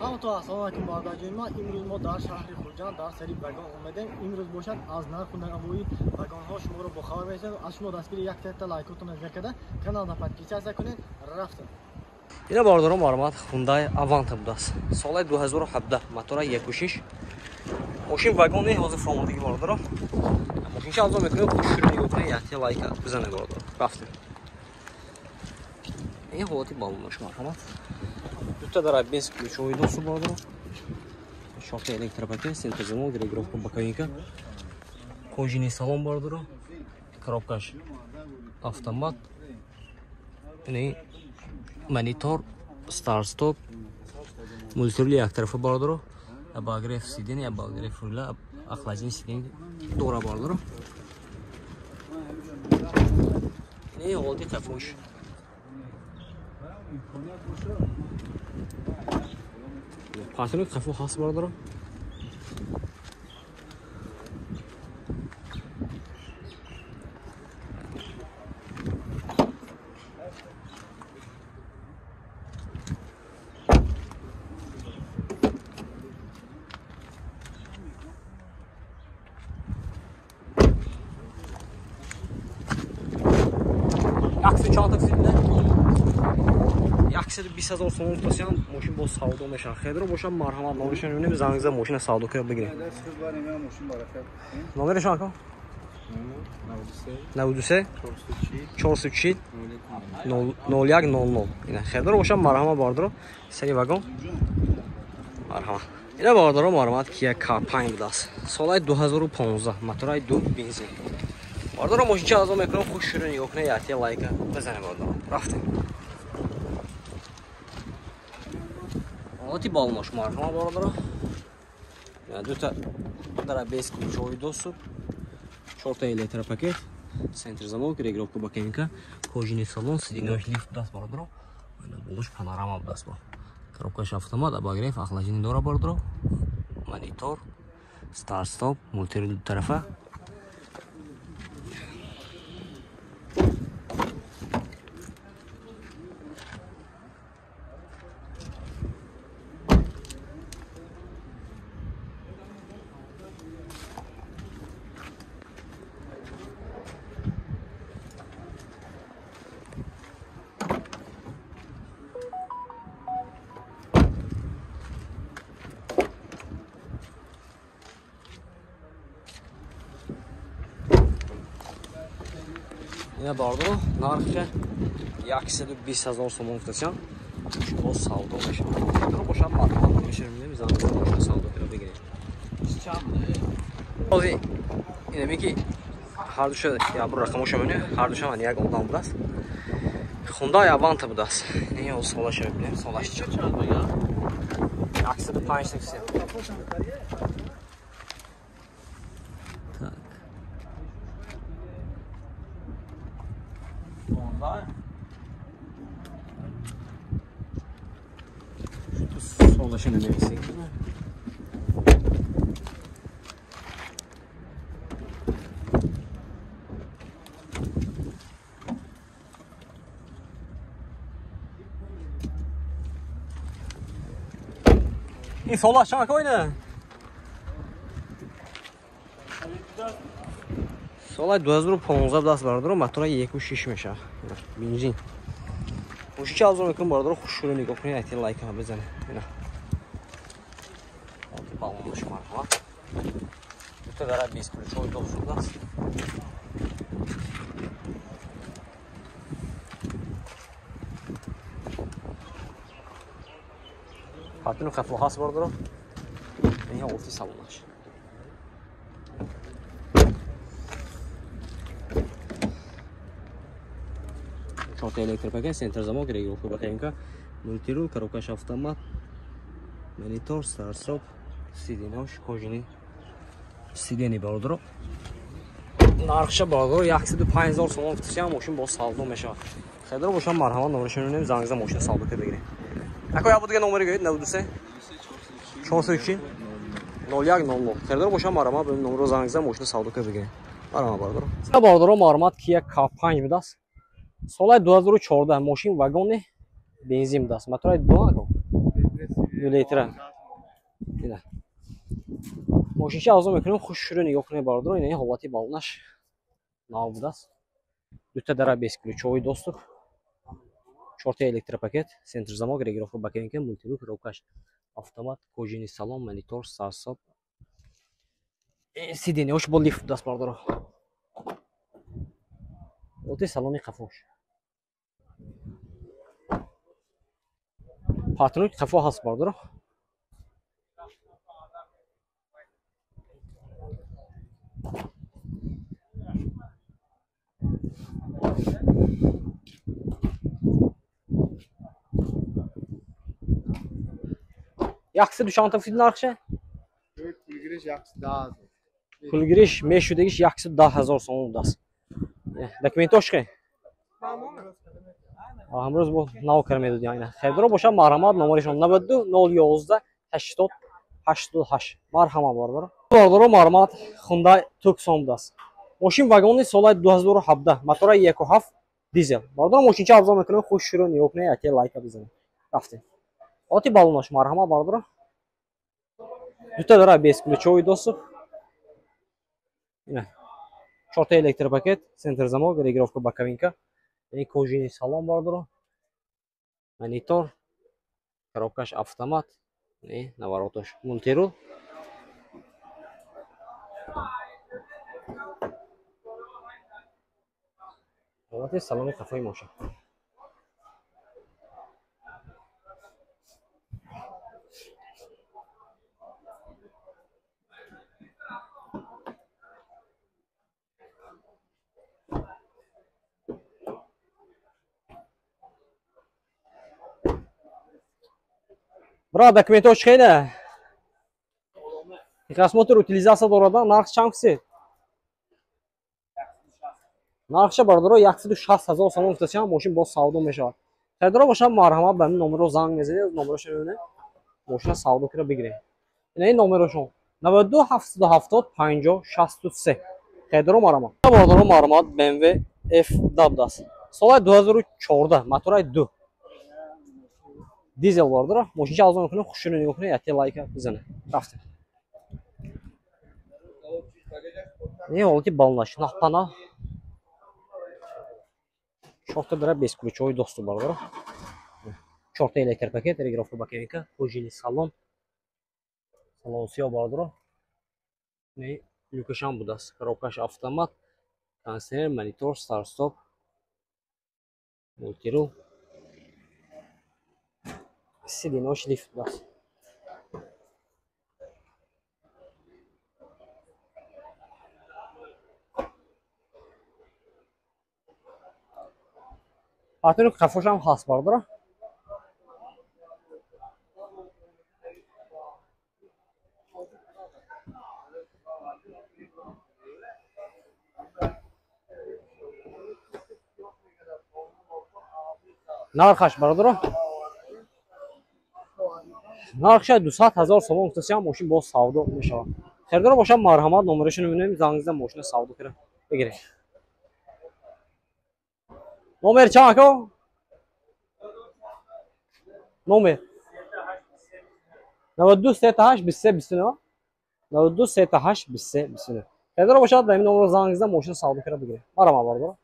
Ҳамато ассалому алайкум бародарҷони ман. Имрӯз мо дар шаҳри Хуҷанд дар сари вагон омадем. Имрӯз бошад аз нарху навои вагонҳо шуморо бохабар месозем. Аз шумо дастгири якта лайкотон накарда каналда подписаться кунед. Рафтем. Ина бародарон марҳамат, Hyundai Avanta будааст. Соли 2017, мотора 1.6. Мошин вагон не, ҳозир фаҳмодагӣ бародарон. Мошинча азо мекунем, хушрӯ нигоҳ кунед, якта лайка бизанед бародарон. Рафтем. Ин ҳолати баллонаш марҳамат. Дута дара без ключовой доступ бародарон. Чорта электропакет, центрзамок, регулировка боковинка. Кожаный салон бародарон. Коробкаш автомат. Ини монитор, старт-стоп, мультирули яктарафа бародаро, обогрев сиденья, обогрев руля, охлаждение сиденья дора бародаро. Ини ҳолати қафош. Патрони қафо ҳаст бародаро. Аксари 20 000 сомон гуфтасиям, мошин боз савдо мешавад. Хедро бошам марҳамат, номерашон мебинем, занг зада мошина савдо кунем бигирем. Номерашон ака? 93 440 01 00. Ина хедро бошам марҳамат бародаро, сари вагон. Марҳамат. Ина бародаро марҳамат, Kia K5 будааст. Соли 2015, мотораи 2 бензин. Бародаро мошинча азо мекунам, хуш шурӯ нигоҳ кунед, якте лайка бизанед бародаро. Рафтем. Ҳолати баллонаш марҳамат бародаро. Дута дара без ключовой доступ, чорта электропакет, центрзамок, регулировка боковинка, кожаный салон, сиденьяш лифт будааст бародаро. Болош панорама будааст. Коробкаш автомат, обогрев, охлаждение дора бародаро. Монитор, старт-стоп, мультируль дутарафа. Ина бародаро, нархи 120 000 сомон гуфтасиям, боз савдо мешавад. Хедро бошам марҳамат, номерашро мебинем, занг зада мошина савдо кунем бигирем. Ҳозир инаме ки ҳардуша ябр рақамоша мебинем, ҳардуша ман як одам будааст. Hyundai Avanta будааст. Ин ҳоз солаша мебинем, солаш чанд? 105 такси. Так. Солаша намерасем. Ин солаш чанд койна? Соли 2015 будааст бародаро, мотора 1.6 мешавад. Бензин. Мошинча азо мекунам бародаро, хушрӯ нигоҳ кунед, якте лайка бизанед. Ина. Баллонаш марҳамат. Дута дара без ключовой доступ будааст. Патрони қафо ҳаст бародаро. Ин ҳолати салонаш. Чорта электропакет, центрзамок, регулировка боковинка, мультирул, коробкаш автомат, монитор, старт-стоп, сиденьяш кожаный сиденье бародаро. Нархша бародаро 105 000 сомон гуфтасиям, мошин боз савдо мешавад. Хедро бошам марҳамат, номерашро мебинем, занг зада мошина савдо кунем бигирем. Ако я буд номери гӯед 93 440 01 00. Хедро бошам марҳамат, бо номерро занг зада мошина савдо кунем бигирем. Марҳамат бародаро. Бародаро марҳамат, Kia K5 будааст. Соли 2014, мошин вагони бензин будааст. Мотораи 2 2 литра. Ина. Мошинча авзо мекунем, хушшуру нигоҳ кунед бародаро, ина ҳолати балонаш нав будааст. Дута дара бесключовый доступ. Чорта электропакет, центр замок, регулировка боковинка, мультируль, коробкаш автомат, кожаный салон, монитор, старт-стоп. Сиденьяш бо лифт будааст бародаро. Ҳолати салони қафош. Патрони қафо ҳаст бародаро. Яксиду чандта фид нархша? Пулгириш 110. Пулгириш мешудагиш 110 ҳазор сомон будааст. Документош ки? Ҳамрӯз бо нав кар медодӣ айна. Харидоро бошад марҳамат, номерашон 92 011 80 88. Марҳамат бародаро. Бародаро марҳамат, Hyundai Tucson будааст. Мошин вагони соли 2017, мотора 1.7 дизел. Бародаро мошинча авзо мекунем, хуш шурӯ нигоҳ кунед, яке лайка бизанед. Рафтем. Ҳолати балонаш марҳамат бародаро. Дута дара бесключовый доступ. Ина. Чорта электропакет, центр замок, регулировка боковинка. Яъне кожаный салон бародаро. Монитор, коробкаш автомат, не, навороташ мультирул. Ҳолати салони қафои мошин. Брат, документош хеле. Техосмотр утилизация дорада, нарх чанд фисед? Нархша бародаро 160 ҳазор сомон гуфтасиам, мошин боз савдо мешавад. Харидоро бошад марҳамат ба ин номерро занг мезанед, номерошо мебинед, мошина савдо кира бигиред. Ина ин номерошон 92 770 50 63. Харидоро марҳамат. Бародаро марҳамат, BMW F10 будааст. Соли 2014, мотораи 2. Дизел бародаро, мошинча авзо мекунем, хушшуру нигоҳ кунед, яке лайка бизанед. Рафтем. Не ҳолати балонаш, нахпана. Чорта дара бесключовый доступ бародаро. Чорта электропакет, регулировка боковинка, кожаный салон. Салон сиёҳ бародаро. Не, люкашам будааст. Коробкаш автомат, кондиционер, монитор, старт-стоп, мультирул. Сиденош лифт будааст. Патрони қафошам ҳаст бародаро. Нархаш бародаро. Нархша 200 ҳазор сомон гуфтасиам, мошин боз савдо мешавад. Харидоро бошад марҳамат, номерошро мебинем, занг зада мошина савдо кира бигиред. Номер чанд ако? Номер 92 38 23 29 92 38 23 29. Харидоро бошад ба ин номерро занг зада мошина савдо кира бигиред. Марҳамат бародаро.